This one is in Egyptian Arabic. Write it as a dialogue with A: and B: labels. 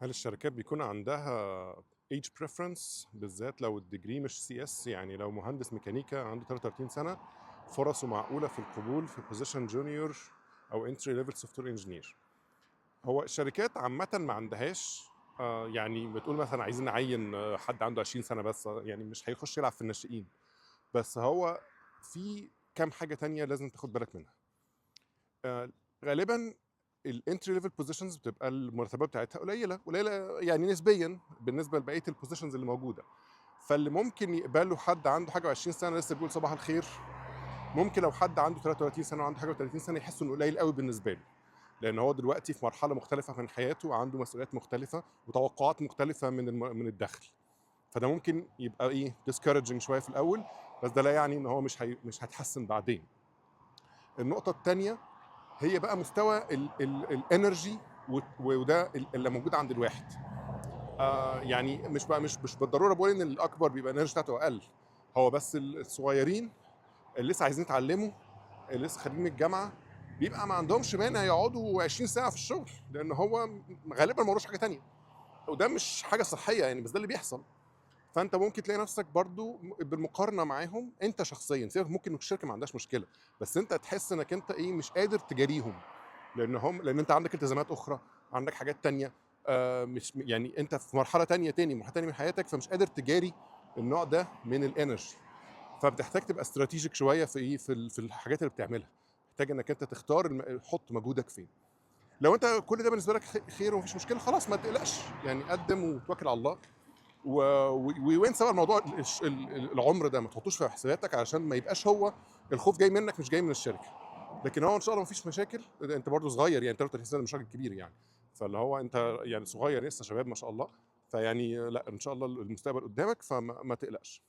A: هل الشركات بيكون عندها age preference، بالذات لو ال degree مش CS؟ يعني لو مهندس ميكانيكا عنده 33 سنة، فرصه معقولة في القبول في position junior او entry level software engineer؟ هو الشركات عامة ما عندهاش يعني بتقول مثلا عايزين نعين حد عنده 20 سنة بس، يعني مش هيخش يلعب في الناشئين. بس هو في كام حاجة تانية لازم تاخد بالك منها. غالبا ال entry level positions بتبقى المرتبات بتاعتها قليله قليله، يعني نسبيا بالنسبة لبقية ال positions اللي موجوده. فاللي ممكن يقبله حد عنده حاجة 20 سنة لسه بيقول صباح الخير، ممكن لو حد عنده 33 سنة وعنده حاجة 30 سنة يحس انه قليل قوي بالنسبة له، لان هو دلوقتي في مرحلة مختلفة من حياته وعنده مسؤوليات مختلفة وتوقعات مختلفة من الدخل. فده ممكن يبقى ايه discouraging شوية في الاول، بس ده لا يعني ان هو مش هيتحسن بعدين. النقطة الثانية هي بقى مستوى ال energy، وده اللي موجود عند الواحد. يعني مش بقى مش بالضرورة بقول ان الاكبر بيبقى ال energy بتاعته اقل، هو بس الصغيرين اللي لسه عايزين يتعلموا، اللي لسه خارجين من الجامعه، بيبقى ما عندهمش مانع يقعدوا 20 ساعة في الشغل، لان هو غالبا ما وروش حاجة تانية. وده مش حاجة صحية يعني، بس ده اللي بيحصل. فانت ممكن تلاقي نفسك برضو بالمقارنة معاهم انت شخصيا، سيبك ممكن الشركة ما عندهاش مشكله، بس انت تحس انك انت ايه مش قادر تجاريهم، لان انت عندك التزامات اخرى، عندك حاجات تانية، مش يعني انت في مرحلة تانية تاني مرحلة تانية من حياتك، فمش قادر تجاري النوع ده من ال energy. فبتحتاج تبقى strategic شوية في ايه، في الحاجات اللي بتعملها. محتاج انك انت تختار حط مجهودك فين. لو انت كل ده بالنسبة لك خير ومفيش مشكله، خلاص ما تقلقش، يعني قدم وتوكل على الله وانسى بقى الموضوع العمر ده، ما تحطوش في حساباتك، عشان ما يبقاش هو الخوف جاي منك مش جاي من الشركه. لكن هو ان شاء الله ما فيش مشاكل، انت برضو صغير، يعني 33 سنة مش راجل كبير يعني، فاللي هو انت يعني صغير لسه شباب ما شاء الله. فيعني لا، ان شاء الله المستقبل قدامك، فما ما تقلقش.